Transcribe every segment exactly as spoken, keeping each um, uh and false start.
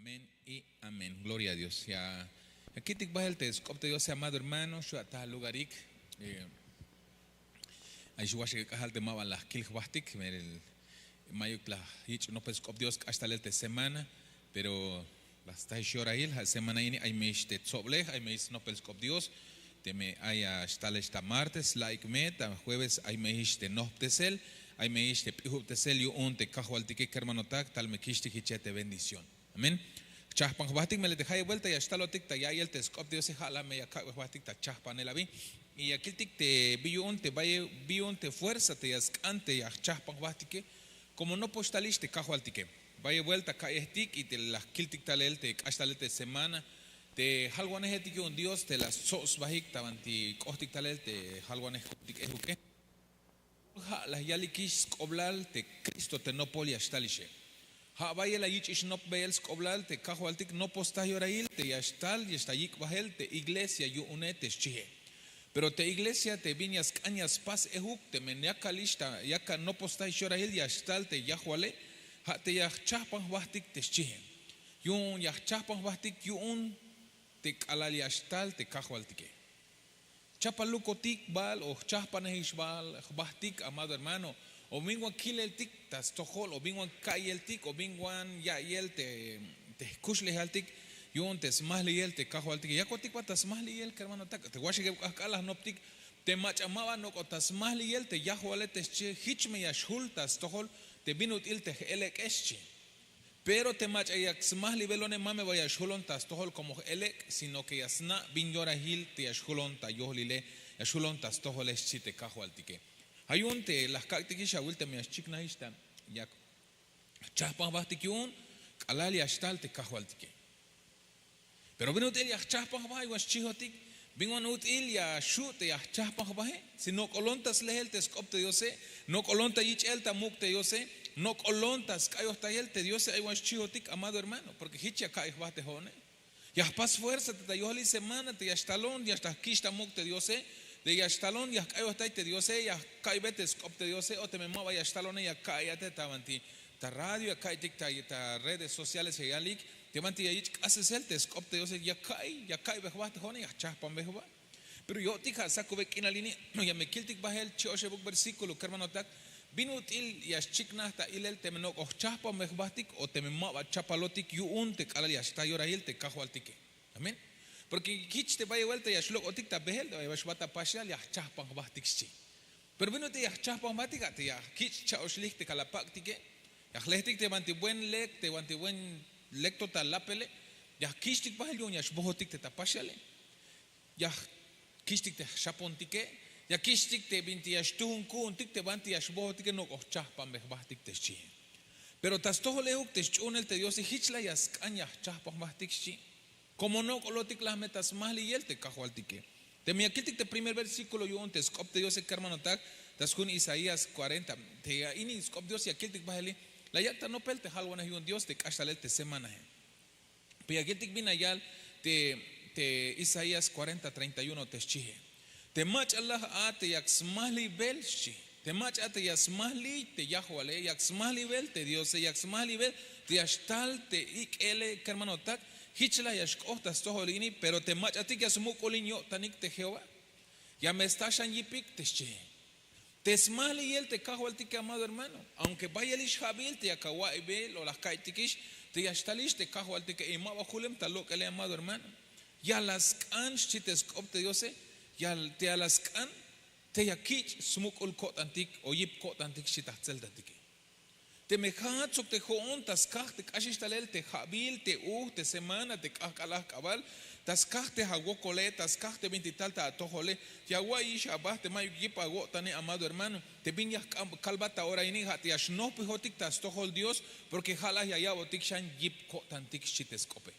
Amén y amén. Gloria a Dios. Ya kitik bahel te sk'op te Dios, amado hermano, xu' ata lugarik. Ay xwaxik k'ajal te ma ba la jkil jbahtik, mayuk la yich' nopel sk'op Dios k'ax talel te semana, pero la sta ix yorahil. Ja' semana ini ay me ix te tsoblej, ay me ix snopel sk'op Dios. Teme ay ya xtal ix ta martes, la'ik me ta jueves, ay me ix te nohptesel, ay me ix te p'ijubtesel yu'un te kajwaltike, kermanotak, tal me kixtik jich ya te bendición. Amén. Jchahpan jbahtik, melel te jayeb buelta ya xtalotik ta ya'iyel te sk'op te Diose, ja' la me ya kak'be jbahtik ta chahpanel abi. Y ya kiltik te bi yu'un te bayel, bi yu'un te fuerza te ya sk'an te ya jchahpan jbahtike, komo nopox tal ix te kajwaltike. Bayel buelta ka'yejtik y te la kiltik talel te k'ax talel te semana, te jalwanejetik yu'un Dios te la stsob sbahik ta banti k'ohtik talel te jalwanej ku'untik ejuke. Ja' la yalikix sk'oblal te Cristo te nopol ya xtal ixe. Ja' bayel la yich' ix nopbeyel sk'oblal te kajwaltik, nopol sta yorahil te ya xtal, ya xtal yik' bahel te iglesia yu'une te xchihe. Pero te iglesia te bin ya sk'an ya spas ejuk, teme yakal ix ta, yakal nopol sta ix yorahil ya xtal te yajwale, ja' te ya jchahpan jbahtik te xchihe. Yu'un ya jchahpan jbahtik yu'un te k'alal ya xtal te kajwaltike. Chapalukotik bal o jchahpanej ix bal jbahtik, amado hermano, o bin wan kileltik ta stojol, o bin wan ka'iyeltik, o bin wan ya'iyel te, te jkuxlejaltik yu'un te smahliyel te kajwaltike. Yakotik ba ta smahliyel, kermanotak, te waxakeb k'ahk'al la jnoptik, te mach'a ma ba nok'ot ta smahliyel te yajwale te xchi, jich me ya xjul ta stojol te bin ut'il te j-elek'e xchi. Pero te mach'a yak smajlibelone, ma me ba ya xjulon ta stojol komo j-elek', sino que ya sna' bin yorahil te ya xjulon ta yohlile, ya xjulon ta stojole, xchi te kajwaltike. Ja' yu'un te la jkak'tikix awil teme ya xchiknaj ix ta, yak jchahpan jbahtik yu'un k'alal ya xtal te kajwaltike. Pero bin ut'il ya jchahpan jba, ay wan xchihotik, bin wan ut'il ya xu' te ya jchahpan jbahe, si nok'olon ta slehel te sk'op te Diose, nok'olon ta yich'el ta muk' te Diose, nok'olon ta sk'ayojtayel te Diose, ay wan xchihotik, amado hermano, porque jich ya ka'iy jba te jo'one. Ya jpas fuerza te ta yohlil semana te ya xtalon, ya xtal jki'x ta muk' te Diose, te ya xtalon ya jk'ayojtay te Diose, ya jka'iybe te sk'op te Diose, o teme ma ba ya xtalone ya ka'iy ate ta banti ta radio, ya ka'iytik ta, ta redes sociales ya yalik, te banti ya yich' k'asesel te sk'op te Diose, ya ka'iy, ya ka'iybe jba te jo'one, ya jchahpanbe jba. Pero yo'tik ja' sakube k'inal ini, ya me kiltik bahel chi' oxebuk versículo, kermanotak, bin ut'il ya xchiknaj ta ilel teme nok'o jchahpanbe jbahtik o teme ma ba chapalotik yu'un te k'alal ya xtal yorahil te kajwaltike. Amén. Porque jich te bayel buelta ya xlok'otik ta behel, ya xbat ta paxal, ya jchahpan jbahtik xchi. Pero bin ut'il ya jchahpan jbahtik, ja' te ya jkich' cha'oxlik te kal apak'tike, ya jlejtik te banti buen lek, te banti buen lek to ta lapele, ya jkich'tik bahel yu'un ya xbohotik te ta paxale. Ya jkich'tik te jxapontike, ya kich'tik te binti ya xtuhun ku'untik te banti ya xbohotike, nok'o jchahpanbe jbahtik te xchihe. Pero ta stojol ejuk te sch'uhunel te Diose, jich la ya sk'an ya jchahpan jbahtik xchi. Komo nok'olotik la me ta smajliyel te kajwaltike. Teme ya kiltik te primer versículo yu'un te sk'op te Diose, kermanotak, ta sjun Isaías cuarenta, te ya ini sk'op Dios ya kiltik baheli, la yak' ta nopel te jalwanej yu'un Dios te k'ax talel te semanahe. Pero ya kiltik bin la yal te, te Isaías cuarenta treinta y uno te xchihe. Te mach'a laj a te yak smajliyel xchi. Te mach'a te ya smajliy te yajwale, yak smajliyel te Diose, yak smajliyel te ya xtal te ik'ele, kermanotak, jich la ya xk'oht ta stojol ini, pero te mach'atik ya smuk'ulin yo'tanik te Jehová. Ya me sta xan yipik te xchihe. Te smajliyel te kajwaltike, amado hermano, aunque bayelix ja'bil te yak awa'iybel o la jka'iytikix te ya xtalix te kajwaltike y ma ba julem ta lok'ele, amado hermano, ya la sk'an xchi te sk'op te Diose, ya, te ya la sk'an te ya kich' smuk'ul ko'tantik o yip ko'tantik xchi ta jtzeltantike. Teme jajat sok te jo'on ta skaj te k'axix talel te ja'bil, te uj, te semana, te k'ahk'al ajk'abal, ta skaj te awokole, ta skaj te binti tal ta atojole, ya awa'iyix aba te mayuk yip awo'tane, amado hermano. Te bin ya jkalbat ta ora ini ja' te ya xnojpijotik ta stojol Dios, porque ja' la ya ya'botik xan yip ko'tantik xchi te sk'ope.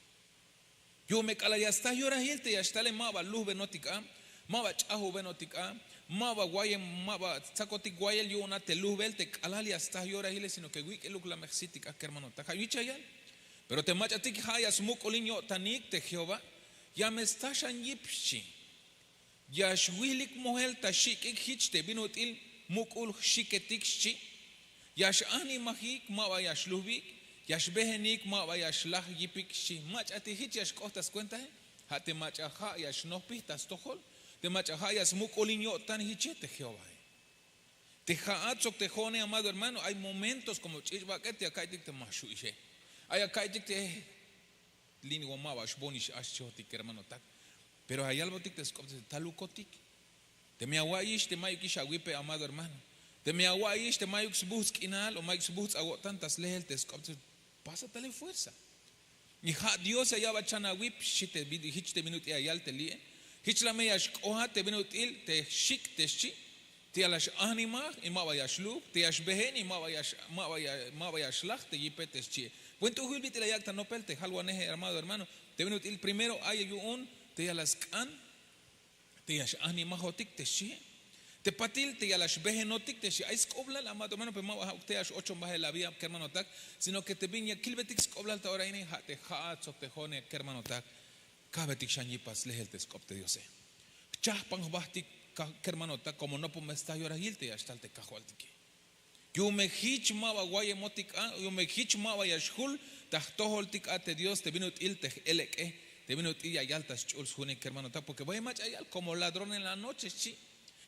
Yu'un me k'alal ya sta yorahil te ya xtale, ma ba lujbenotik a, ma ba ch'ajubenotik a, ma ba wayem, ma ba stsakotik wayel yu'un a te lujbel te k'alal ya sta yorahile, sino que wik'iluk la me jsitik a, kermanotak, ja' yu'un ya yal. Pero te mach'atik ja' ya smuk'ulin yo'tanik te Jehová, ya me sta xan yip xchi. Ya xwihlik mojel ta xik'ik jich te bin ut'il muk'ul jxiketik xchi. Ya x-animajik, ma ba ya xlujbik, Ya xbehenik, ma ba ya xlaj yipik xchi. Mach'a te hich ya xk'oht ta skuentahe. Ha te mach'a ha ya xnojpij ta stojol, te mach'a ha ya smuk'ulin yo'tan hiche te Jehovahe. Te ha'at sok te jo'one, amado hermano, ay momentos komo ch'ich' bak'et ya ka'iytik te ma xhu'ixe. Ay ya ka'iytik te lin wo ma ba xboonix a xchihotik kermanotak. Pero ya yalbotik te sk'op te talukotik. Teme awa'iyix te mayukix awipe, amado hermano, teme awa'iyix te mayuk sbuhts' k'inal o mayuk sbuhts' awo'tan ta slehel te sk'op te, pasa tale fuerza. Y ha dios ya ya'bat xan awip xchi te bin ut'il ya yal te li'e. Hich la me ya xk'ohat te bin ut'il te xik' te xchi. Te ya la x'ahnimaj y ma ba ya xlup, te ya xbehen y ma ba ya xlaj te yipe te xchi'e. Buen t'ujbil bit'il la yak' ta nopel te jalwaneje, amado hermano. Te bin ut'il primero ay yu'un te ya la sk'an te ya x'ahnimajotik te xchihe. Te patil te ya la xbehenotik te xchihe. Ay sk'oblal, amado hermano, pero ma ba ha'uk te ya x'ochon bahel la vida kermanotak, sino ke te bin ya kilbetik sk'oblal ta ora ine ha te ha'at sok te jo'one kermanotak. Ka'betik xan yip a slehel te sk'op te diose. Jchahpan jbahtik kermanotak komo nopomel sta yorahil te ya xtal te kajwaltike. Yu'un me hich ma ba wayemotik a, yu'un me hich ma ba ya xjul ta jtojoltik a te dios te bin ut'il te j'elek'e, te bin ut'il ya yal ta sch'ul sjune kermanotak porke bay mach'a yal komo ladrón en la noche xchi.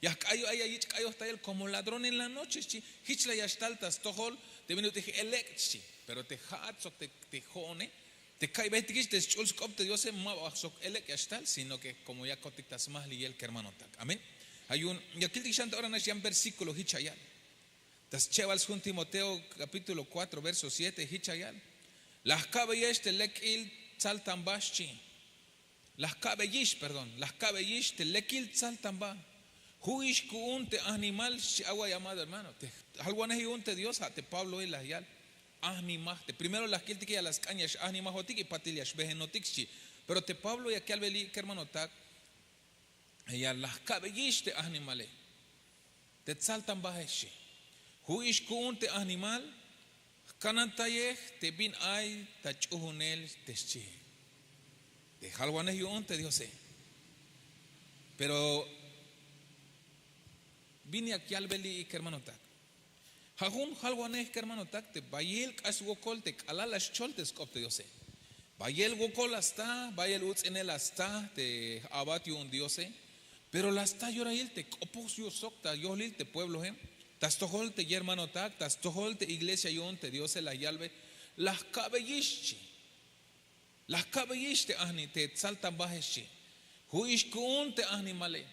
Ya jk'ayoj ay ya yich' k'ayojtayel komo ladrón en la noche xchi. Hich la ya xtal ta stojol te bin ut'il j'elek' xchi. Pero te ha'at sok te jo'one te ka'iybejtikix te sch'ul sk'op te diose ma ba sok j'elek' ya xtal sino ke komo yakotik ta smahliyel kermanotak. Amén. Ha yu'un ya kiltik xan ta ora nax yan versíkulo hich ya yal ta schebal sjun timoteo kapítulo kuatro verso siete hich ya yal. La jka'beyex te lekil tsaltan ba xchi. La jka'beyix perdón la jka'beyix te lekil tsaltan ba. Ju'ix ku'un te ahnimal xchi away amado hermano te jalwanej yu'un te dios ha te pabloe la yal. Ahnimaj te primero la jkiltike ya la sk'an ya x'ahnimaj otik y patil ya xbehenotik xchi. Pero te pablo ya kalbeli kermanotak ya la jka'beyix te ahnimale. Te tsaltan baje xchi. Ju'ix ku'un te ahnimal jkanantayej te bin ay ta ch'uhunel te xchihe. Te jalwanej yu'un te diose. Pero bin yak yalbeli kermanotak. Ha jun jalwanej kermanotak te bayel k'ax wokol te k'alal la xchol te sk'op te diose. Bayel wokol la sta bayel uts'inel la sta te j'abat yu'un diose. Pero la sta yorahil te k'opoj yu'un sok ta yohlil te pueblohe, ta stojol te yermanotak ta stojol te iglesia yu'un te diose la yalbe. La jka'beyix xchi. La jka'beyix te ahni te tsaltan baje xchi. Ju'ix ku'un te ahnimale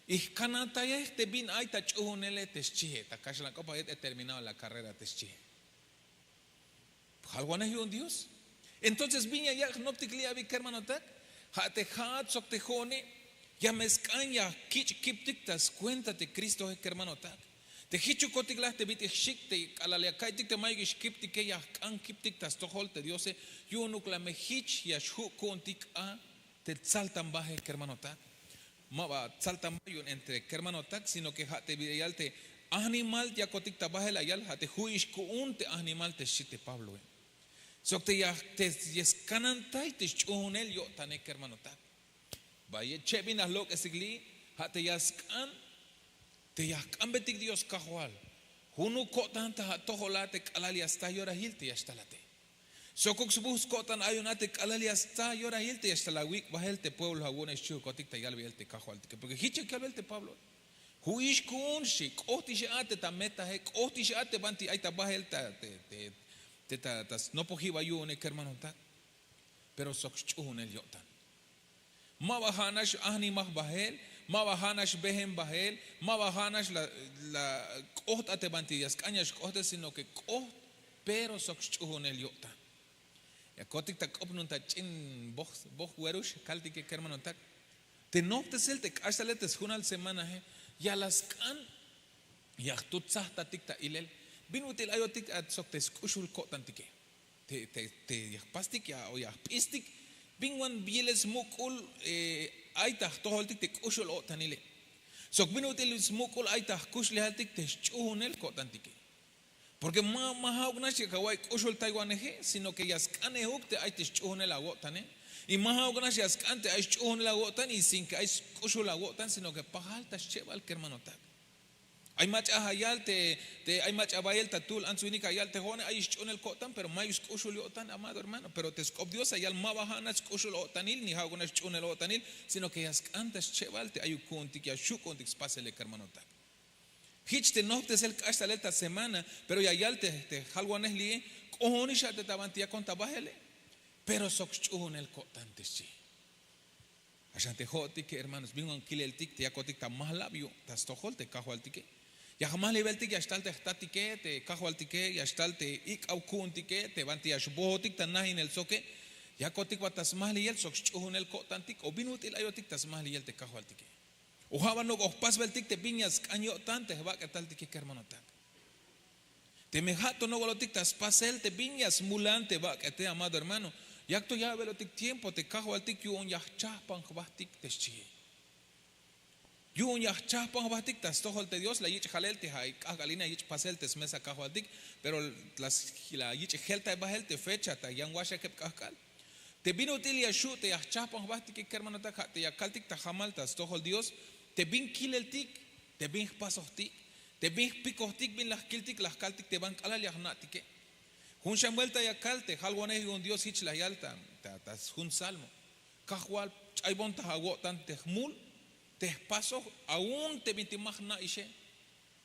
y jkanantayej te bin ay ta ch'uhunele te xchihe ta kaxlan k'op ayet he terminado la karrera te xchihe. Jalwanej yu'un dios. Entonces bin ya yak' jnoptik li' abi kermanotak. Ha te ha'at sok te jo'one ya me sk'an ya kich' kiptik ta skuenta te kristoe kermanotak. Te jichukotik la te bit'il jxik te k'alal ya ka'iytik te mayuk ix kiptike ya jk'an kiptik ta stojol te diose. Yu'unuk la me jich ya xju' ku'untik a te tsaltan baje kermanotak. Ma ba tsaltan ba yu'un entre kermanotak sino ke ha te bit'il ya yal te ahnimal yakotik ta baje la yal ha te ju'ix ku'un te ahnimal te xchi te pabloe. Sok te ya skanantay te sch'uhunel yo'tane kermanotak. Bayel cheb bin la jlok'esik li' ha te ya sk'an te ya jk'anbetik dios kajwal junuk ko'tan ta atojol a te k'alal ya sta yorahil te ya xtalate. Sokuk sbuhts' ko'tan ayon a te k'alal ya sta yorahil te ya xtal awik' bahel te pueblo awu'une xchihukotik ta yalbeyel te kajwaltike porke jich ya kalbel te pablo. Ju'ix ku'un xchi k'oht ix a te ta metahe k'oht ix a te banti ay ta bahel ta te ta snopojibal yu'une kermanotak. Pero sok sch'uhunel yo'tan. Ma ba ha nax ahnimaj bahel, ma ba ha nax behen bahel, ma ba ha nax la k'oht a te banti ya sk'an ya xk'ohte sino ke k'oht pero sok sch'uhunel yo'tan. Ya kotik ta k'op nun ta ch'in boj werux kaltike kermanotak. Te nohptesel te k'axtalel te sjunal semanahe ya la sk'an ya jtut tsahtatik ta ilel. Bin ut'il ayotik sok te sk'uxul ko'tantike te ya jpastik o ya jp'istik. Bin wan yilel smuk'ul ay ta jtojoltik te k'uxul o'tanile? Sok bin ut'il smuk'ul ay ta jkuxlejaltik te sch'uhunel ko'tantike. Porke ma ha'uk nax ya kawa'iy k'uxul taywaneje sino ke ya sk'anejuk te ay te sch'uhunel awo'tane. Y ma ha'uk nax ya sk'an te ay sch'uhunel awo'tan y sin ke ay sk'uxul awo'tan sino ke pajal ta schebal kermanotak. Ay mach'a ya yal te ay mach'a bayel ta tul ants winik ya yal te jo'one ay sch'uhunel ko'tan pero mayuk sk'uxul yo'tan amado hermano pero te sk'op dios ya yal ma ba ja' nax sk'uxul o'tanil ni ja'uk nax sch'uhunel o'tanil, sino ke ya sk'an ta schebal te ayuk ku'untik ya xhu' ku'untik spasele kermanotak. Jich te nohptesel k'ax talel ta semana pero ya yal te jalwanej li'e, k'ojonix a te ta banti yakon ta bajele, pero sok sch'uhunel ko'tan te xchi. Axan te jo'otike hermanos bin wan kileltik te yakotik ta mahlab yu'un ta stojol te kajwaltike. Ya jmahlibeltik ya xtal te jtatike te kajwaltike ya xtal te ik'aw ku'untike te banti ya xbohotik ta najinel soke. Yakotik ba ta smahliyel sok sch'uhunel ko'tantik o bin ut'il ayotik ta smahliyel te kajwaltike. O ja' ba nok'o jpasbeltik te bin ya sk'an yo'tan te jbak'etaltike kermanotak. Teme ja' to nok'olotik ta spasel te bin ya smulan te bak'ete amado hermano, yak to ya'belotik tiempo te kajwaltik yu'un ya jchajpan jbahtik te xchihe. Yu'un ya jchajpan jbahtik ta stojol te dios la yich' jalel te ja' k'ahk'al ine ya yich' pasel te smesa kajwaltik, pero la yich' jeltay bahel te fecha ta yan waxakeb k'ahk'al. Te bin ut'il ya xhu' te ya jchajpan jbahtik kermanotak ja' te ya kaltik ta jamal ta stojol dios, te bin kileltik, te bin jpasojtik, te bin jpikojtik bin la jkiltik la jkaltik te ban k'alal ya jna'tike. Jun xan buelta ya kal te jalwanej yu'un dios jich la yal ta jun salmo. Kajwal, ch'aybontaj awo'tan te jmul te jpasoj aun te bintik ma jna'ixe.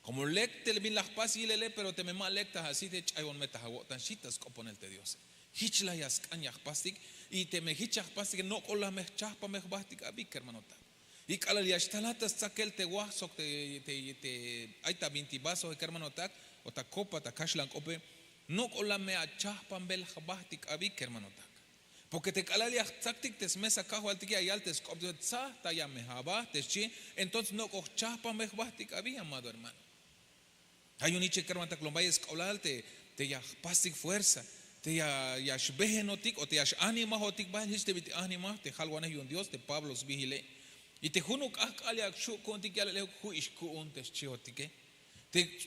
Komo lek te bin la jpas yilele pero teme ma lektaj así te ch'aybon me ta awo'tan xchi ta sk'oponel te diose. Jich la ya sk'an ya jpastik. Y teme jich ya jpastike nok'ola me jchajpan me jbahtik abi kermanotak. Y k'alal ya xtalat ta stzakel te waj sok te ay ta bintik vasoje kermanotak, o ta kopa ta kaxlan k'ope, nok'ola me achajpanbel jbahtik abi kermanotak. Porke te k'alal ya jtzaktik te smesa kajwaltike ya yal te sk'op dios tzaj ta ya me aba te xchi. Entonces nok'o jchajpanbel jbahtik abi amado hermano. Ay un iche kermanotak lom bayel sk'oblal te ya jpastik fuerza, te ya xbehenotik o te ya x'animajotik bahel jich te bit'il animaj te jalwanej yu'un dios te pablo sbihile. Y te junuk k'ahk'al ya xhu' ku'untik yalele ju'ix ku'un te xchihotike.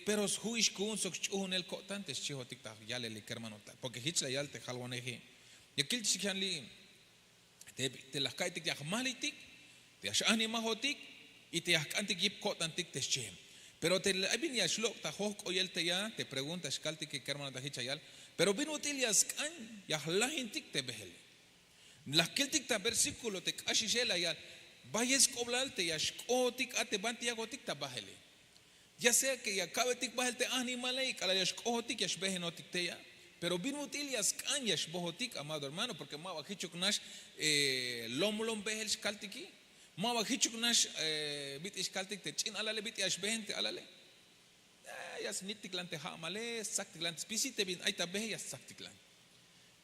Pero sju'ix ku'un sok sch'uhunel ko'tan te xchihotik ta yalele kermanotak porke jich la yal te jalwaneje. Ya kiltik xan li' te la jka'iytik ya jmahlitik, te ya x'animajotik, y te ya jk'antik yip ko'tantik te xchihem. Pero te ay bin ya xlok' ta johk'oyel te ya te pregunta xkaltike kermanotak jich ya yal, pero bin ut'il ya sk'an ya jlajintik te behele? La jkiltik ta versíkulo te k'axixe la yal, bayel sk'oblal te ya xk'ohotik a te banti yakotik ta bajele. Ya sea ke ya ka'betik bahel te animale y k'alal ya xk'ohotik ya xbehenotik tey a. Pero bin ut'il ya sk'an ya xbohotik amado hermano porke ma ba jichuk nax lomlom behel xkaltiki. Ma ba jichuk nax bit'il xkaltik te ch'in alale bit'il ya xbehen te alale. Ya snittiklan te ha'male stzaktiklan spisil te bin ay ta behe ya stzaktiklan.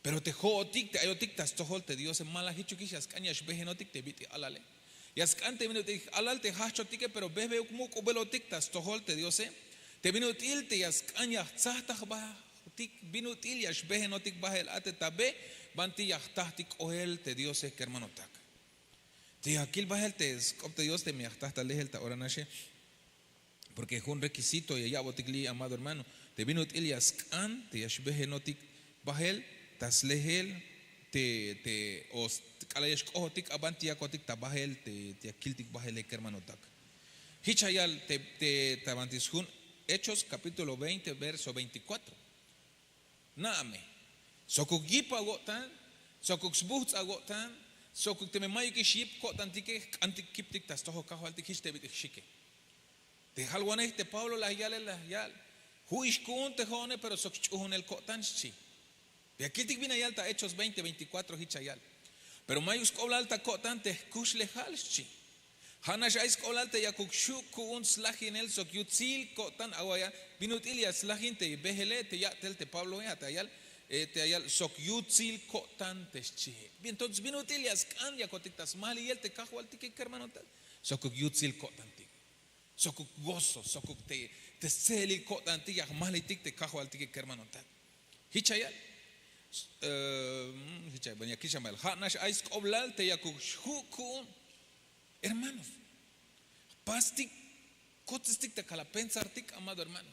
Pero te ho'otik te ayotik ta stojol te diose ma la jichukix ya sk'an ya xbehenotik te bit'il alale. Ya sk'an te bin ut'il alal te jajchotike pero behbeuk muk'ubelotik ta stojol te diose. Te bin ut'il te ya sk'an ya jtzaj ta jbatik bin ut'il ya xbehenotik bahel a te ta be. Banti ya jtajtik k'ohel te diose kermanotak. Te ya kil bahel te sk'op te dios teme ya jtaj ta lehel ta ora naxe. Porke jun rekisito ya ya'botik li' amado hermano, te bin ut'il ya sk'an te ya xbehenotik bahel ta slehel te o k'alal ya xk'ohotik a banti yakotik ta bahel te ya kiltik bahele kermanotak. Jich ya yal te ta banti sjun hechos kapítulo veinte verso veinticuatro. Na'a me, sokuk yip awo'tan, sokuk sbuhts' awo'tan, sokuk teme mayukix yip ko'tantike jk'antik kiptik ta stojol kajwaltik jich te bit'il jxike. Te jalwanej te pablo la yale la yal, ju'ix ku'un te ho'one pero sok sch'uhunel ko'tan xchi. Ya kiltik bin ya yal ta hechos veinte veinticuatro jich ya yal. Pero mayuk sk'oblal ta ko'tan te jkuxlejal xchi. Ha nax ay sk'oblal te yakuk xhu' ku'un slajinel sok yutsil ko'tan awaya. Bin ut'il ya slajin te behele te ya'tel te pabloe ha te ya yal, te ya yal sok yutsil ko'tan te xchihe. Entonces bin ut'il ya sk'an yakotik ta smahliyel te kajwaltike kermanotak, sokuk yutsil ko'tantik, sokuk gozo sokuk te stsehelil ko'tantik ya jmahlitik te kajwaltike kermanotak. Jich ya yal. Jich ya yal ha nax ay sk'oblal te yakuk xhu' ku'un. Hermanos, jpastik, kotsestik ta kala pensartik amado hermano.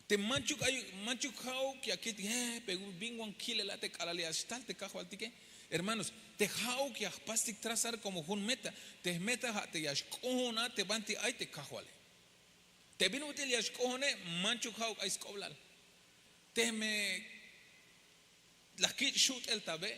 Te manchuk ay manchuk ha'uk ya kiltik, bin wan kilel a te k'alal ya xtal te kajwaltike. Hermanos, te ha'uk ya jpastik trazar komo jun meta. Te jmeta ha te ya xk'ohon a te banti ay te kajwale. Te bin ut'il ya xk'ohone, manchuk ha'uk ay sk'oblal. Teme la jkich' xut'el ta be,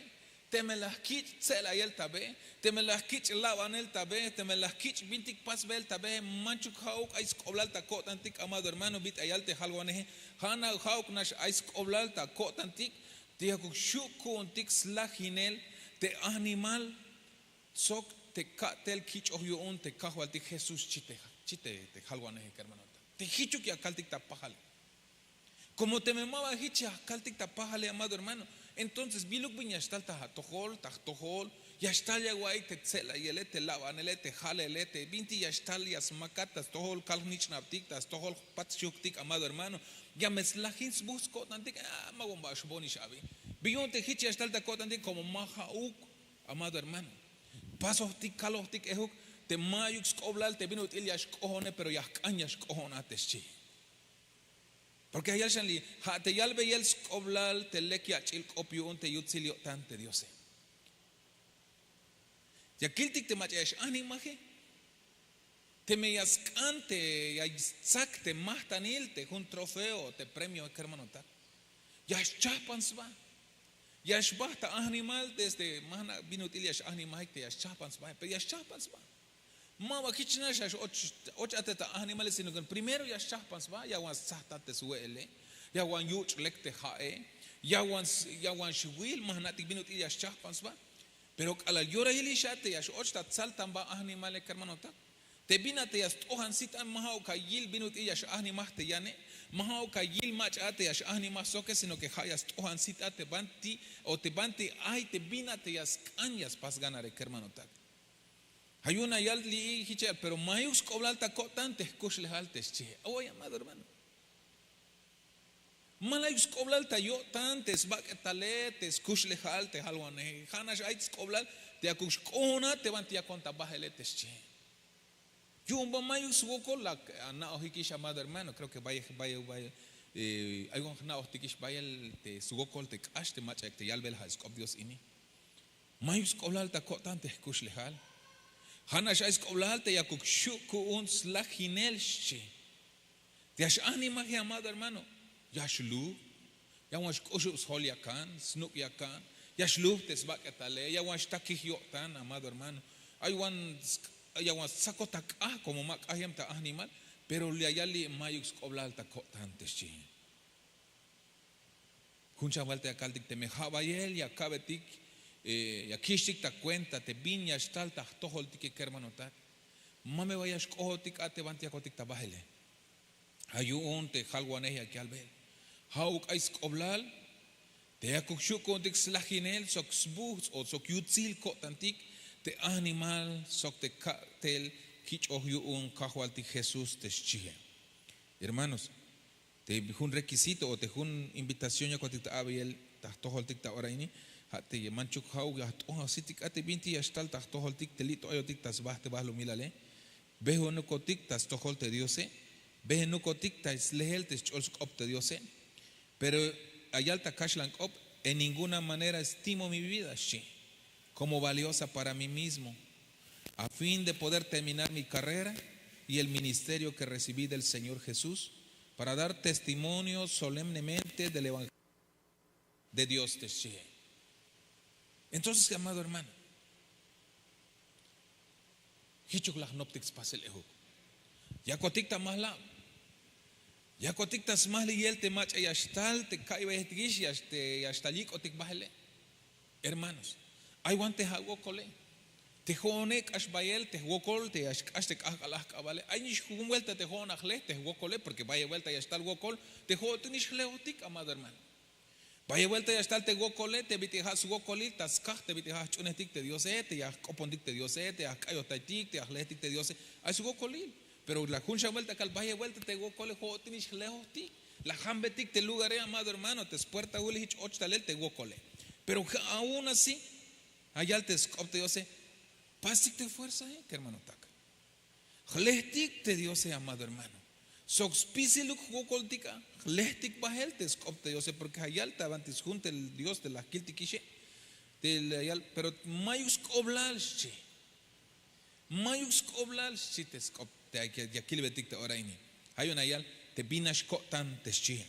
teme la jkich' tse'layel ta be, teme la jkich' labanel ta be, teme la jkich' bintik pasbel ta be, manchuk ha'uk ay sk'oblal ta ko'tantik, amado hermano. Bit'il ya yal te jalwaneje, ha nax ha'uk nax ay sk'oblal ta ko'tantik, te yakuk xu' ku'untik slajinel te animal sok te ka'tel kich'oj yu'un te kajwaltik Jesús, chi te, chi te, te jalwaneje, kermanotak. Te jichuk ya kaltik ta pajale. Komo teme ma ba jich ya kaltik ta pajale, amado hermano, entonces biluk bin ya xtal ta atojol, ta jtojol, ya xtal ya awa'iyik te tse'layele, te labanele, te jalele, te bintik ya xtal ya smakat ta stojol kal-jnich'nabtik, ta stojol jpatz-xujktik, amado hermano. Ya me slajin sbuj sko'tantik, ah, ma wan ba xboonix abi. Bi yu'un te jich ya xtal ta ko'tantik, komo ma ja'uk, amado hermano. Pasojtik, kalojtik ejuk te ma'yuk sk'oblal te bin ut'il ya xk'ohone, pero ya jk'an ya xk'ohon a te xchi. Porke ya yal xan li, ha te yalbeyel sk'oblal te lek yach'il k'op yu'un te yutsil yo'tan te Diose. Ya kiltik te mach'a ya x-ajnimaje. Teme ya sk'an te, ya stsak te majtanil te jun trofeo, te premio, kermanotak, ya xchajpan sba. Ya xbajt ta ajnimal, desde ma jna' bin ut'il ya x-ajnimajik te ya xchajpan sba, pero ya xchajpan sba. Ma ba jich nax ya x-och, och a te ta ajnimale, sino que primero ya xchajpan sba, ya wan stsajtat te swe'ele, ya wan yuch' lek te ja'e, ya wan s-, ya wan xwil, ma jna'tik bin ut'il ya xchajpan sba. Pero k'alal yorailix a te ya x-och ta tsaltan ba ajnimale, kermanotak, te bin a te ya st'ojan sit a, ma ja'uk a yil bin ut'il ya x-ajnimaj te yane, ma ja'uk a yil mach'a a te ya x-ajnimaj soke, sino que ja' ya st'ojan sit a te banti, o te banti ay te bin a te ya sk'an ya spas ganare, kermanotak. Ja' yu'un ya yal li'i jich ya yal, pero ma'yuk sk'oblal ta ko'tan te jkuxlejal te xchie. Awoy, amado hermano. Ma la'yuk sk'oblal ta yo'tan te sbak'etale, te skuxlejal, te jalwaneje. Ja' nax ay sk'oblal te yakuk xk'ohon a te banti yakon ta bajele te xchie. Yu'un ba ma'yuk swokol la ana'ojikix, amado hermano. Creo que bayel, bayel, bayel, eh, ay wan jna'ojtikix bayel te swokol te k'ax te mach'a yak te yalbel ja' sk'op Dios ini. Ma'yuk sk'oblal ta ko'tan te jkuxlejal. Ja' nax ay sk'oblal te yakuk xu' ku'un slajinel xchi. Te ya x-ajnimaje, amado hermano, ya xluj, ya wan xk'uxub sjol yakan, snuk' yakan, ya xluj te sbak'etale, ya wan xtakij yo'tan, amado hermano. Ay wan sk-, ya wan stsakot ta k'aj, como ma k'ajyem ta ajnimal, pero ya yal li' ma'yuk sk'oblal ta ko'tan te xchi. Jun xan buelta ya kaltik, teme ja' bayel ya ka'betik, eh, ya kixtik ta kuenta te bin ya xtal ta jtojoltike, kermanotak, ma me ba ya xk'ojotik a te banti yakotik ta bajele. Ja' yu'un te jalwanej yak yalbel, ja'uk ay sk'oblal te yakuk xu' ku'untik slajinel sok sbujts' o sok yutsil ko'tantik te ajnimal sok te ka'tel kich'oj yu'un kajwaltik Jesús te xchie. Hermanos, te jun requisito o te jun invitación yakotik ta a'beyel ta jtojoltik ta ora ini, ja' te manchuk ja'uk ya jt'ojan sitik a te bintik ya xtal ta jtojoltik te li' to ayotik ta sba te balumilale. Bejunukotik ta stojol te Diose, bejunukotik ta sleel te sch'ol sk'op te Diose. Pero ya yal ta kaxlan k'op: "En ninguna manera estimo mi vida", xchi, "como valiosa para mí mismo, a fin de poder terminar mi carrera y el ministerio que recibí del Señor Jesús, para dar testimonio solemnemente del evangelio de Dios", te xchie. Entonces, amado hermano, jichuk la jnoptik spasel ejuk. Yakotik ta majlab, yakotik ta smajliyel te mach'a ya xtal te ka'iybeyetikix, ya x-, te ya xtal yik'otik bajele. Hermanos, ay wan te ja' wokole. Te jo'one k'ax bayel te jwokol te ya xk'ax te k'ajk'al ajk'abale. Ay nix jun buelta te jo'on ya jle te jwokole, porque bayel buelta ya xtal wokol te jo'otik nix jlejotik, amado hermano. Bayel buelta ya xtal te wokole te bit'il ja' swokolil ta skaj, te bit'il ja' jch'uunejtik te Diose, te ya jk'opontik te Diose, te ya jk'ayojtaytik, te ya jlejetik te Diose. Ay swokolil. Pero la jun xan buelta kal bayel buelta te wokole jo'otik nix jlejojtik. La jambetik te lugare, amado hermano, te spuerta ule jich och talel te wokole. Pero ja-, aún así, ya yal te sk'op te Diose: "Pastik te fuerzae, kermanotak. Jlejtik te Diose, amado hermano. Sok spisiluk jwokoltik a, jlejtik bajel te sk'op te Diose, porque ja' yal ta banti sjun te Dios te la jkiltikixe, te la yal, pero ma'yuk sk'oblal", xchi. "Ma'yuk sk'oblal", xchi te sk'op te ya, ya kilbetik ta ora ini. Ha yu'un la yal te bin nax ko'tan te xchi.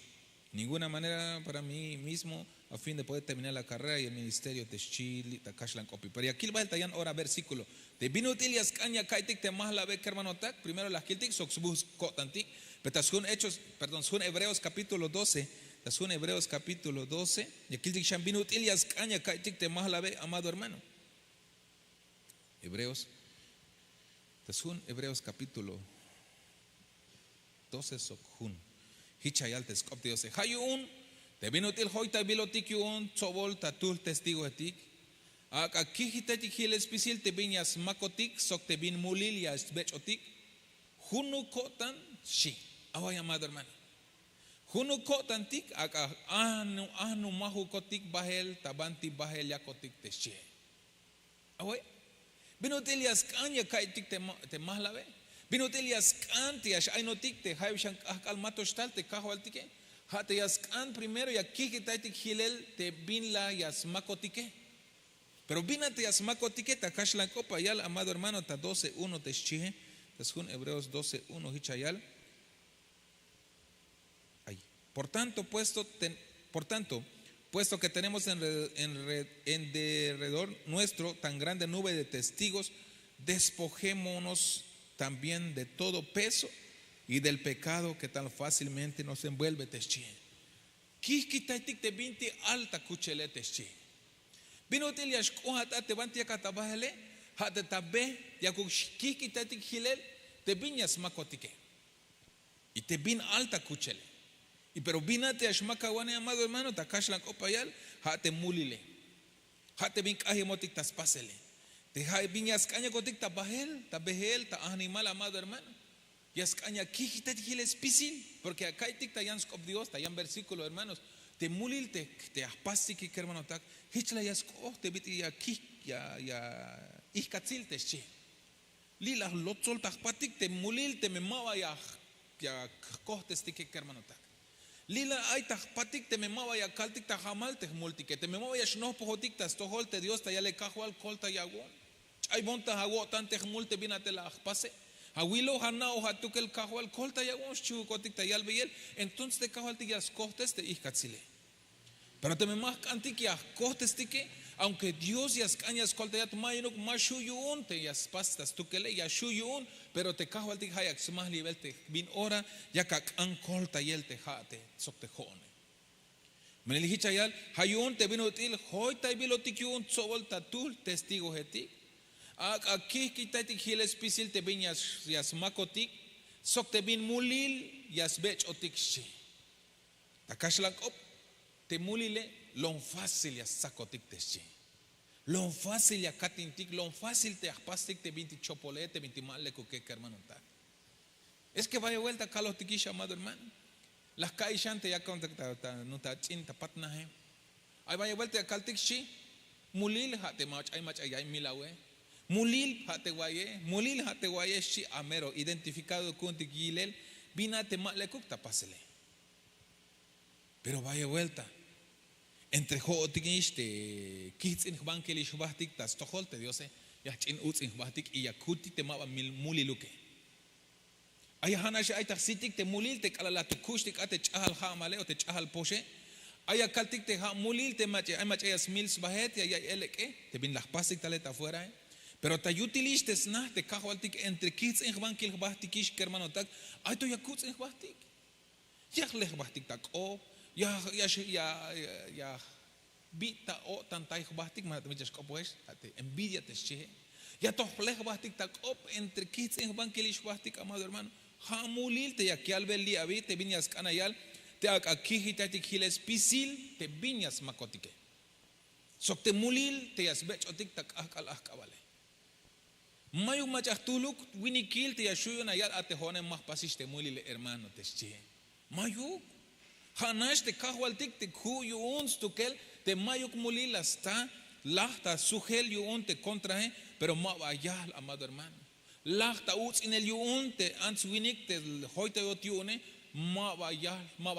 Ninguna manera para mí mismo a fin de poder terminar la carrera y el ministerio te xchi li' ta kaxlan k'opi. Pero ya kil bahel ta yan ora versíkulo te bin ut'il ya sk'an ya ka'iytik te majlabe kermanotak. Primero la kiltik sok sbuj ko'tantik. Pero ta sjun hechos perdón sjun hebreos kapítulo doce ta sjun hebreos kapítulo doce ya kiltik xan bin ut'il ya sk'an ya ka'iytik te majlabe amado hermano. Hebreos ta sjun hebreos kapítulo doce sok jun. Hich ya yal te sk'op te diose ha yu'un te bin ut'il joytaybilotik yu'un tsobol ta tuhl testigohetik. Ak'a kijkitaytik jilel spisil te bin ya smakotik sok te bin mulil ya sbech'otik. Junuk ko'tan xchi. Away amado hermano. Junuk ko'tantik ak'a ajnumajukotik bahel ta banti bahel yakotik te xchihe. Away. Bin ut'il ya sk'an ya ka'iytik te majlabe? Bin ut'il ya sk'an te ya x'ayinotik te jayeb xan k'ahk'al ma to xtal te kajwaltike? Ha te ya sk'an primero ya kijkitaytik jilel te bin la ya smakotike. Pero bin a te ya smakotike ta kaxlan k'op ya yal amado hermano ta doce uno te xchihe. Ta sjun hebreos doce uno hich ya yal. Ay. Por tanto puesto por tanto puesto que tenemos en derredor nuestro tan grande nube de testigos, despojémonos también de todo peso y del pecado que tan fácilmente nos envuelve te xchihe. Kijkitaytik te bintik al ta kuchele te xchihe. Bin ut'il ya xk'ohat a te banti yakat ta bahele? Ha te ta be yakuk xkijkitaytik jilel te bin ya smakotike y te bin al ta kuchele. Y pero bin a te ya xmakawane amado hermano ta kaxlan k'op ya yal. Ha te mulile. Ha te bin k'ayemotik ta spasele. Te ha bin ya sk'an yakotik ta bahel ta behel ta ajnimal amado hermano. Ya sk'an ya kijkitaytik jilel spisil. Porke ya ka'iytik ta yan sk'op dios ta yan versíkulo hermanos. Te mulil te ya jpastike kermanotak. Hich la ya sk'oj te bit'il ya kij ya ihkatsil te xchi. Li' la jlotsol ta jpatik te mulil teme ma ba ya jkojtestike kermanotak. Li' la ay ta jpatik teme ma ba ya kaltik ta jamal te jmultike teme ma ba ya xnojpojotik ta stojol te dios ta yale kajwal koltayawon. Ch'aybon ta awo'tan te jmul te bin a te la jpase. Awilo ana'oj atukel kajwal koltayawon xchihukotik ta yalbeyel. Entonces te kajwaltik ya skojtes te ihkatsile. Pero teme ma jk'antik ya jkojtestike aunke dios ya sk'an ya skoltayat ma yinuk ma xhu' yu'un te ya spas ta stukele ya xhu' yu'un. Pero te kajwaltik ha yak smajliyebel te bin ora yak ak'an koltayel te ha' te sok te ho'one. Melel hich ya yal ha yu'un te bin ut'il joytaybilotik yu'un tsobol ta tuhl testigohetik. Ak'a kijkitaytik jilel spisil te bin ya smakotik sok te bin mulil ya sbech'otik xchi. Ta kaxlan k'op te mulile lon fácil ya stsakotik te xchi. Lon fácil ya katintik lon fácil te ya jpastik te bintik chopole te bintik ma lekuke kermanotak. Es ke bayel buelta kalojtikix amado hermano. La jka'ix xan te yakon ta ch'in ta patnaje. Ay bayel buelta ya kaltik xchi. Mulil ha te mach'ay mach'ay ya milawe. Mulil ha te waye mulil ha te waye xchi a mero identifikado ku'untik yilel. Bin a te ma lekuk ta pasele. Pero bayel buelta entre jo'otikix te kijtz'in jbankilix jbahtik ta stojol te diose. Ya jch'in utz'in jbahtik y ya kutik te ma ba muliluke. Ay ya ha nax ay ta jsitik te mulil te k'alal la to kuxtik a te ch'ajal ha'male o te ch'ajal poxe. Ay ya kaltik te ha' mulil te mach'a ay mach'a ya smil sbahet ya ya'iy elek'e te bin la jpastik tale ta afuerae. Pero ta yutilix te sna te kajwaltik entre kijtz'in jbankil jbahtikix kermanotak. Ay to ya kutz'in jbahtik. Ya jlej jbahtik ta k'op. Ya ya ya bi ta o'tan tay jbahtik ma ta mich ya xk'opojex. Te envidia te xchihe. Ya to jlej jbahtik ta k'op entre kijtz'in jbankilix jbahtik amado hermano. Ha mulil te yak yalbe li' abi te bin ya sk'an ya yal te ak'a kijitaytik jilel spisil te bin ya smakotike. Sok te mulil te ya sbech'otik ta k'ahk'al ahk'abale. Mayuk mach'a jtuhluk winikil te ya xhu' yu'un ya yal a te jo'one ma jpasix te mulile hermano te xchihe. Mayuk. Ha nax te kajwaltik te ku' yu'un stukel te mayuk mulil la sta laj ta sujel yu'un te kontrahe. Pero ma ba yahl amado hermano. Laj ta uts'inel yu'un te ants winik te joytayot yu'une. Ma ba yahl ma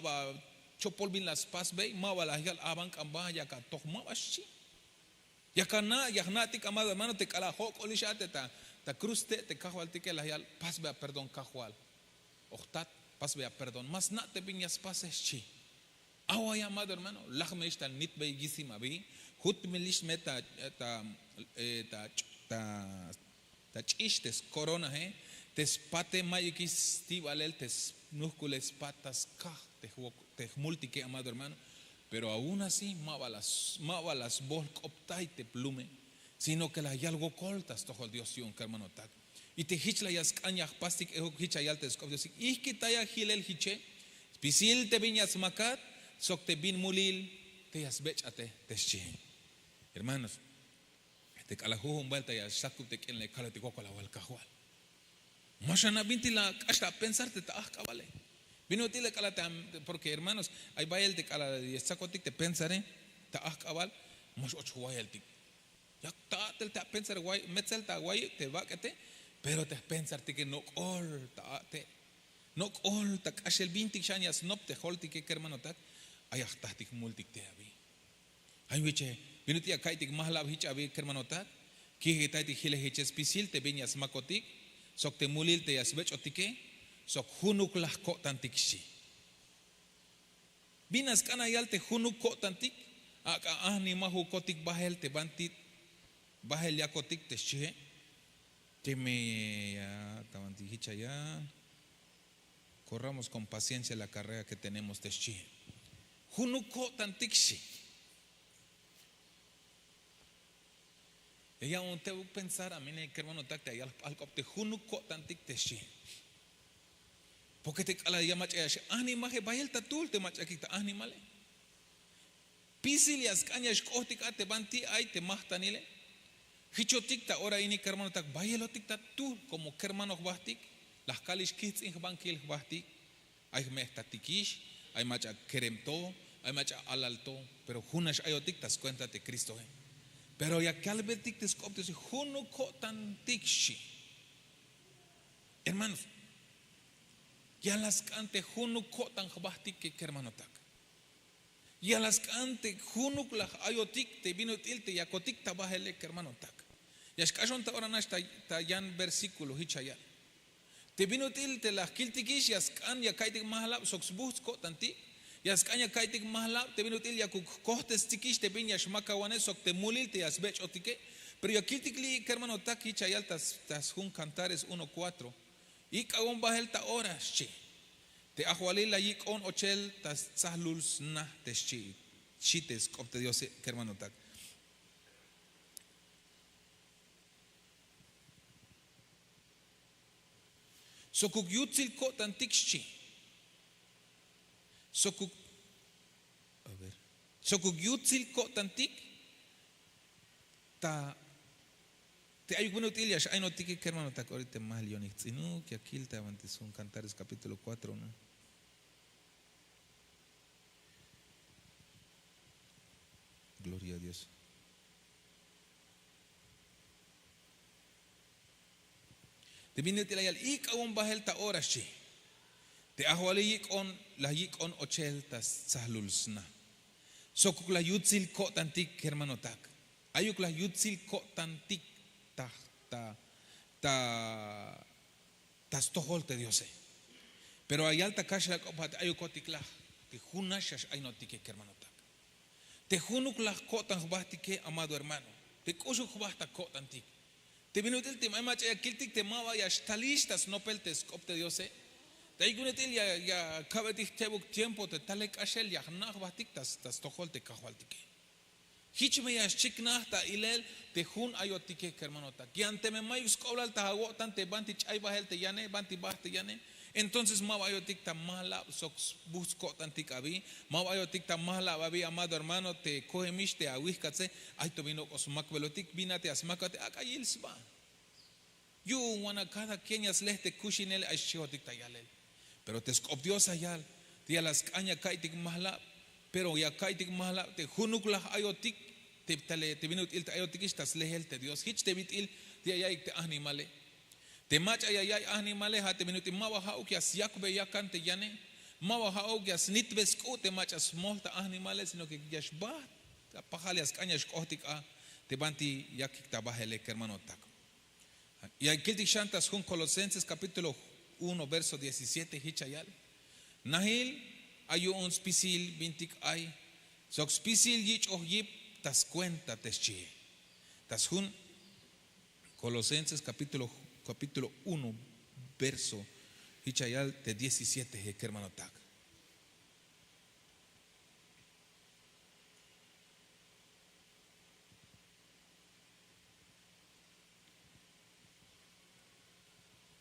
ba chopol bin la spasbey ma ba la yal aban k'an ba yak atoj ma ba xchi. Yak ana' ya jna'tik amado hermano te k'alal jok'olix a te ta kruz te' te kajwaltike la yal pasbey aperdón kajwal. Ojtat, pasbeya perdón, ma sna' te bin ya spase, xchi. Aw ay amado hermano, laj me ix ta nitbey yisim abi, jut me lix me ta ta ta ta ch'ix te skoronae, te spate mayukix stib'alel te snujk'ulej spat ta skaj te jmultike amado hermano. Pero aun así ma ba la sbol k'optay te plume, sino ke la yal wokol ta stojol dios yu'un kermanotak. Y te jich la ya sk'an ya jpastik ejuk jich ya yal te sk'op diosik ijkitaya jilel jiche, spisil te bin ya smakat sok te bin mulil te ya sbech'ate te xchihe. Hermanos, te k'alal jujun buelta ya xsakub te k'inal ya kalbetik wokol awal kajwal. Ma xana' bintik la k'ax ta apensar te ta ajk'abale. Bin ut'il la k'alal te porke hermanos, ay bayel te k'alal ya stzakotik te pensare ta ajk'abal, ma x'och jwayeltik. Yak ta a'tel te apensar metzel ta awayik te bak'ete. Pero te jpensartike nok'ol ta a'tel. Nok'ol ta k'axel bintik xan ya snop te joltike kermanotak. Ay ya jtajtik jmultik te abi. Ay wiche, bin ut'il ya ka'iytik majlab jich abi kermanotak. Kijitaytik jilel jiche spisil te bin ya smakotik, sok te mulil te ya sbech'otike, sok junuk la jko'tantik xchi. Bin a sk'an ya yal te junuk ko'tantik? Ak'a ajnimajukotik bahel te banti bahel yakotik te xchihe. Teme ya ta banti jich ya yal, korramos kon paciencia la karrera ke tenemos te xchihe. Junuk ko'tantik xchi. Ya ya'on tebuk pensar a mine kermanotak te ya yal jp'alk'op te junuk ko'tantik te xchihe. Porke te k'alal ya mach'a ya x'ajnimaje bayel ta tuhl te mach'akik ta ajnimale. Pisil ya sk'an ya xk'ohtik a te banti ay te majtanile. Jichotik ta ora ini kermanotak bayelotik ta tuhl komo kermano jbahtik. La jkalix kijtz'in jbankil jbahtik. Ay jme'jtatikix, ay mach'a kerem to, ay mach'a alal to. Pero jun nax ayotik ta skuenta te kristoe. Pero ya kalbetik te sk'op diose junuk ko'tantik xchi. Hermanos, ya la sk'an te junuk ko'tan jbahtik ke kermanotak. Ya la sk'an te junuk laj ayotik te bin ut'il te yakotik ta bahele kermanotak. Ya xk'axon ta ora nax ta yan versíkulo jich ya yal. Te bin ut'il te laj kiltikix ya sk'an ya ka'iytik majlab sok sbuhts ko'tantik. Ya sk'an ya ka'iytik majlab te bin ut'il yakuk jkohtestikix te bin ya xmakawane sok te mulil te ya sbech'otike. Pero ya kiltik li' kermanotak jich ya yal ta sjun kantares uno kuatro. Yik'awon bahel ta ora xchi. Te ajwalil la yik'on ochel ta stzahlul sna te xchi. Xchi te sk'op te diose kermanotak. Sokuk yutsil ko'tantik xchi. Sokuk sokuk yutsil ko'tantik. Ta te ayuk bin ut'il ya x'aynotike kermanotak orita ma li' yonik jtz'inuk ya kil ta banti sjun kantares kapítulo kuatro no. Gloria a dios. Te bin ut'il la yal ik'awon bahel ta ora xchi. Te ajwalil yik'on la yik'on ochel ta stzahlul sna. Sokuk la yutsil ko'tantik kermanotak. Ayuk la yutsil ko'tantik ta ta ta ta stojol te diose. Pero ya yal ta kaxel ak'opa te ayukotik laj te jun nax ya x'aynotike kermanotak. Te junuk laj ko'tan jbahtike amado hermano, te k'uxuk jbaht ta ko'tantik. Te bin ut'il te ay mach'a ya kiltik te ma ba ya xtalix ta snopel te sk'op te diose. Te ayuk bin ut'il ya kabeytik jtebuk tiempo te talel k'axel ya jna' jbahtik ta stojol te kajwaltike. Jich me ya xchiknaj ta ilel te jun ayotike kermanotak yan teme mayuk sk'oblal ta awo'tan te banti ch'ay bahel te yane banti baht te yane. Entonces ma ba ayotik ta mahlab sok sbuhts ko'tantik abi. Ma ba ayotik ta mahlab abi amado hermano te kojemix te awijkatse. Ay to bin ok'o smakbelotik bin a te ya smakate ak'a yil sba. Yu'un wan a kada kien ya slej te kuxinele ay xchihotik ta yalel. Pero te sk'op dios ya yal te ya la sk'an ya ka'iytik mahlab. Pero ya ka'iytik mahlab te junuk laj ayotik te bin ut'il te ayotikix ta slehel te dios jich te bit'il te ya ya'iyik te ajnimale. Te mach'a ya ya'iy ajnimale ha te bin ut'il ma ba ha'uk ya syakbe yakan te yane. Ma ba ha'uk ya snitbe sk'u' te mach'a smol ta ajnimale sino ke ya xbaht ta pajal ya sk'an ya xk'ohtik a te banti yakik ta bahele kermanotak. Ya kiltik xan ta sjun kolosenses kapítulo Uno verso diecisiete hich ya yal: Najil ay yu'un spisil bintik ay sok spisil yich'oj yip ta skuenta te xchi. Ta sjun Kolosenses kapítulo uno verso hich ya yal te diecisiete, kermanotak.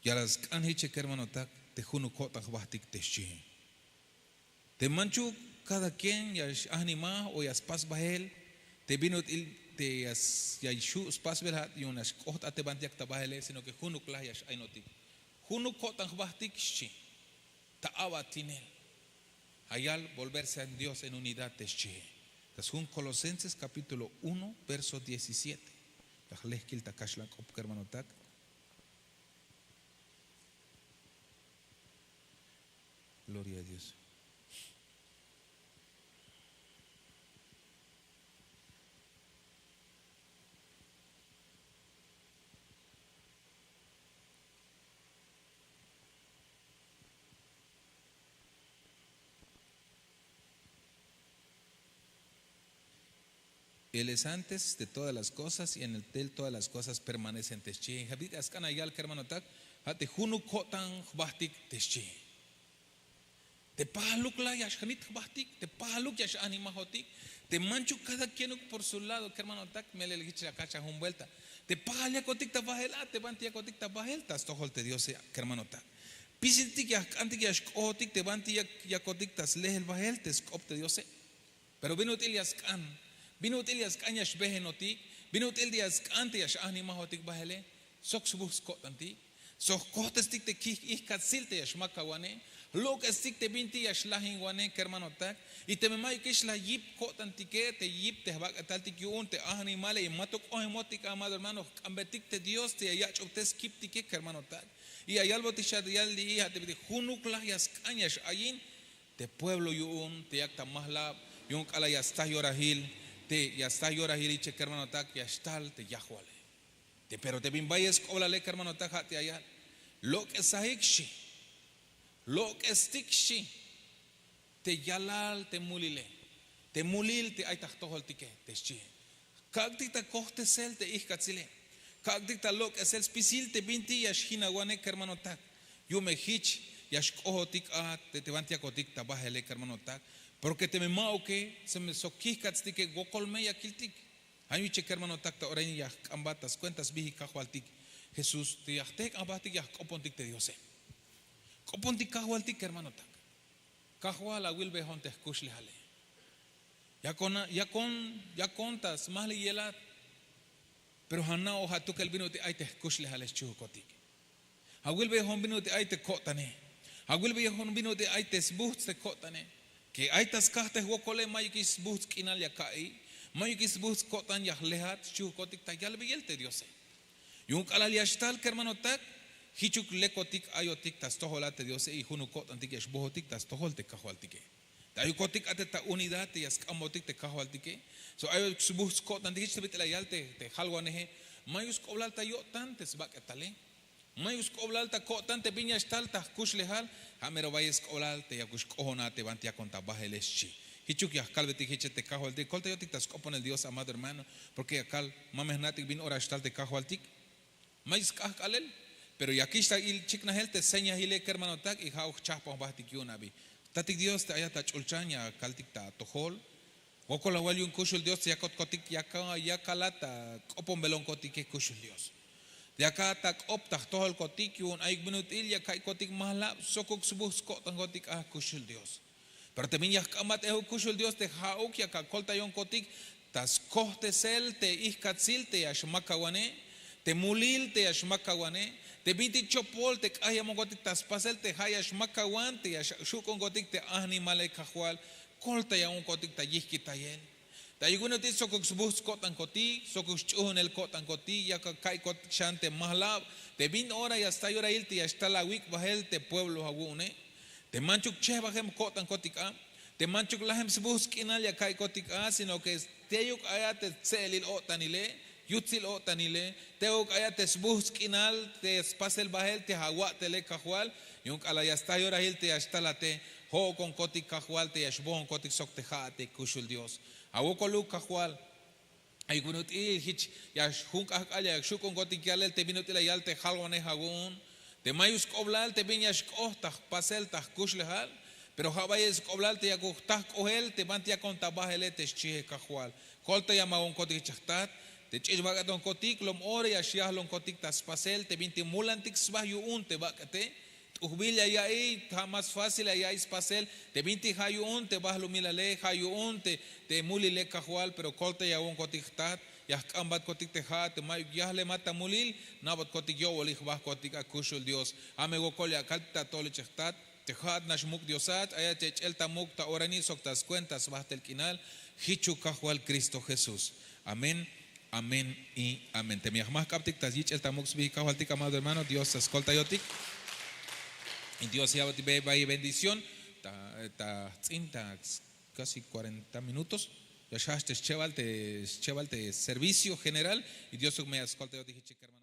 Ya la sk'an hiche, kermanotak, te junuk ko'tan jbahtik te xchi. Te manchuk, kada quien ya x'ajnimaj o ya spas bahel te bin ut'il te ya xju' spasbel, ja' yu'un ya xk'oht a te banti yak ta bahele, sino que junuk la ya x'ayinotik. Junuk ko'tan jbahtik xchi. Ta a'batinel. Ayal volverse a Dios en unidad te xchi. Ta sjun Kolosenses kapítulo uno verso diecisiete. Ya jlehkil ta kaxlan k'op, kermanotak. Gloria a Dios. Él es antes de todas las cosas y en él todas las cosas permanecen te xchi. Ja' bit'il ya sk'an ya yal, kermanotak, ja' te junuk ko'tan jbahtik te xchi. Te pajaluk la ya xjanit jbahtik, te pajaluk ya x'ajnimajotik, te manchuk, kada quienuk por su lado, kermanotak. Melel hich la kach a jun vuelta. Te pajal yakotik ta bahel a, te banti yakotik ta bahel ta stojol te Diose, kermanotak. Pisiltik ya jk'antik ya xk'ohotik te banti yakotik ta slehel bahel te sk'op te Diose. Pero bin ut'il ya sk'an, bin ut'il ya sk'an ya xbehenotik, bin ut'il ya sk'an te ya x'ajnimajotik bahele. Sok sbuhts' ko'tantik, sok jkohtestik te kij ijkatsil te ya xmakawane, jlok'estik te bintik ya xlajinwane, kermanotak. Y teme mayukix la yip ko'tantike, te yip te jbak'etaltik yu'un te ajnimale y ma to k'ojemotik, amado hermano, jk'ambetik te Dios te ya yach'obtes kiptike, kermanotak. Y ya yalbotik xa te yal li'i, ja' te bit'il junuk la ya sk'an ya x'ayin te pueblo yu'un te yak ta majlab, yu'un k'alal ya sta yorajil, te ya sta yorajil hiche, kermanotak, ya xtal te yajwale. Te, pero te bin bayel sk'oblale, kermanotak, ja' te ya yal: lok'esajik xchi, lok'estik xchi te yalal te mulile, te mulil te ay ta jtojoltike te xchi. Kak'tik ta kojtesel te ijkatsile, kak'tik ta lok'esel spisil te bintik ya xjinawane, kermanotak. Yu'un me hich ya xk'ohotik a te, te banti yakotik ta bahele, kermanotak. Porque teme ma'uke, sok kijkatstike, wokol me ya kiltik. Ja' yu'un hiche, kermanotak, ta ora in ya jk'ambat ta skuenta sbijik Kajwaltik Jesús, te ya jtehk'an jbahtik ya jk'opontik te Diose. K'opontik Kajwaltik, kermanotak. Kajwal, awilbejon te jkuxlejale. Yakon, yakon, yakon ta smajliyelat. Pero ja' na'oj ja' tukel bin ut'il ay te jkuxlejale xchihukotik. Awilbejon bin ut'il ay te ko'tane. Awilbejon bin ut'il ay te sbuhts' te ko'tane. Que ay ta skaj te jwokole, mayukix sbuhts' k'inal ya ka'iy, mayukix sbuhts' ko'tan ya jlejat xchihukotik ta yalbeyel te Diose. Yu'un k'alal ya xtal, kermanotak, jichuk lekotik ayotik ta stojolal te Diose y junuk ko'tantik ya xbohotik ta stojol te Kajwaltike. Te ayukotik a te ta unidad te ya sk'ambotik te Kajwaltike. So ayok sbuhts' ko'tantik, jich te bit'il la yal te, te jalwaneje: mayuk sk'oblal ta yo'tan te sbak'etale. Mayuk sk'oblal ta ko'tan te bin ya xtal ta jkuxlejal, ja' mero bayel sk'oblal te yakuk xk'ojon a te banti yakon ta bahele xchi. Jichuk ya jkalbetik hiche te Kajwaltik, koltayotik ta sk'oponel Dios, amado hermano, porque ya kal, ma me jna'tik bin ora xtal te Kajwaltik. Mayuk sk'ahk'alel, pero yakix ta il chiknajel te señajile, kermanotak, y ja'uk jchajpon jbahtik yu'un abi. Tatik Dios te ayat ta ch'ulchan ya kaltik ta atojol. Wokol awal yu'un kuxul Dios te yakotkotik, ya ka-, ya kalat ta k'oponbelonkotike kuxul Dios. Ya kalat ta k'op ta jtojolkotik, yu'un ayuk bin ut'il ya ka'iykotik majlab, sokuk sbuhts' ko'tankotik a kuxul Dios. Pero te bin ya jk'ambat ehuk kuxul Dios te ja'uk ya kakoltayonkotik ta skojtesel te ijkatsil te ya xmakawane, te mulil te ya xmakawane, te bintik chopol te k'ajyamonkotik ta spasel te ja' ya xmakawan te ya xjuk'onkotik te ajnimale Kajwal, koltayaonkotik ta yijkitayel. Ta ayuk bin ut'il sokuk sbuhts' ko'tankotik, sokuk sch'uhunel ko'tankotik, ya kaka'iykotik xan te majlab, te bin ora ya sta yorahil te ya xtal awik' bahel te pueblo awu'une. Te manchuk chehbajem ko'tankotik a, te manchuk lajem sbuhts' k'inal ya ka'iykotik a, sino que teyuk ay a te tse'elil o'tanile, Yutsil-o'tanile, tebuk ay a te sbuhts' k'inal te spasel bahel te awa'tele kajwal. Yu'un k'alal ya sta yorahil te ya xtalate, ho'okonkotik kajwal te ya xbohonkotik sok te ha'at te kuxul dios. Awokoluk kajwal, ay bin ut'il hich ya jun k'ahk'al ya xuk'unkotik yalel te bin ut'il la yal te jalwanej awu'un, te mayuk sk'oblal te bin ya xk'oht ta jpasel ta jkuxlejal. Pero ha bayel sk'oblal te yakuk jta jk'ohel te banti yakon ta bahele te xchihej kajwal. Koltaya mawonkotik chajtat, te ch'ich' bak'etonkotik lom ora ya xyahlonkotik ta spasel te bintik mulantik sba yu'un te bak'ete. T'ujbil ya ya'iy ha más fácil ya ya'iy spasel te bintik ha yu'un te bahlumilale, ha yu'un te mulile kajwal. Pero koltaya awonkotik jtat, ya jk'ambatkotik te ha'at te mayuk yahlemat ta mulil, na'botkotik yo'bolil jbahkotik akuxul dios. Ha me wokol ya akaltik ta ato'ole chajtat, te ha'at nax muk' diosat ayat ya ich'el ta muk' ta orainil sok ta skuenta sbahtel k'inal. Hichuk kajwal kristo jesús. Amén. Amén. Y amén. Teme ya jmahk'abtik ta yich'el ta muk' sbihik kajwaltik amado hermano, dios ta skoltayotik. Y dios ya'botik be bay bendición. Ta jtz'in ta casi cuarenta minutos ya xhahch te schebal te servicio general. Y dios uk me ya skoltayotik hichik hermano.